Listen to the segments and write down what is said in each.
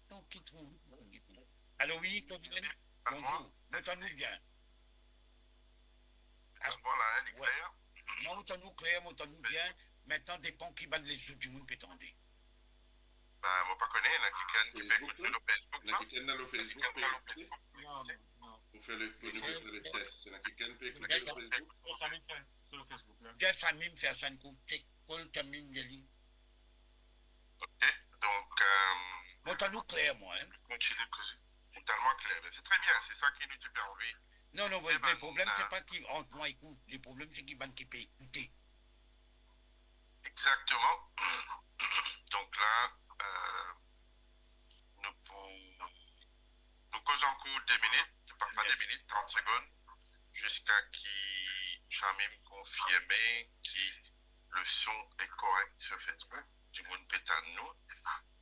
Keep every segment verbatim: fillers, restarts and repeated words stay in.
Donk, ki trouv. Alo, wi, Claude Mylène? Bonzour. Mo tann ou bien. Bon, la, hein, li kler? Non, mo tann ou kler, mo tann ou bien. Mintnan, depann ki bann lezot dimoun pe tande. Ben, mo pa kone, ena kikenn ki pe ekout nou lor Facebook, non? Ena kikenn lor Facebook pe ekoute? Non, non, non. Pou fer le, pou nou fer le test. Ena kikenn pe ekoute lor Facebook? Sa, nou fer lor Facebook, la. Bien, sa mem fer sa, nou kout, kol terminn li. Ok, donk, euh, mo tann ou kler, mwa, hein. Kontinie koze. Ou tann mwa kler. Ben, se tre bien, se sa ki nou ti pe anvi. Non, non, le problem, se pa ki ant mwa ek ou, le problem, se ki bann ki pe ekoute. Exactement. Donk la, euh, nou pou, nou koz ankor de minit, pa, pa de minit, trant segonn, ziska ki Shamim konfirme ki le son est correct sur Facebook, dimoun pe tann nou,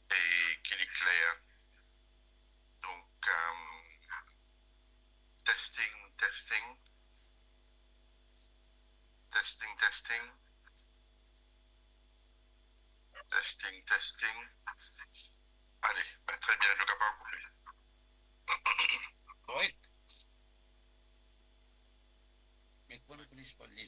e ki li kler. Donk, euh, testing, testing. Testing, testing. Testing, testing. Ale, ben, tre bien, nou kapav koupe. Korek. Me kouma nou koz pa lezot?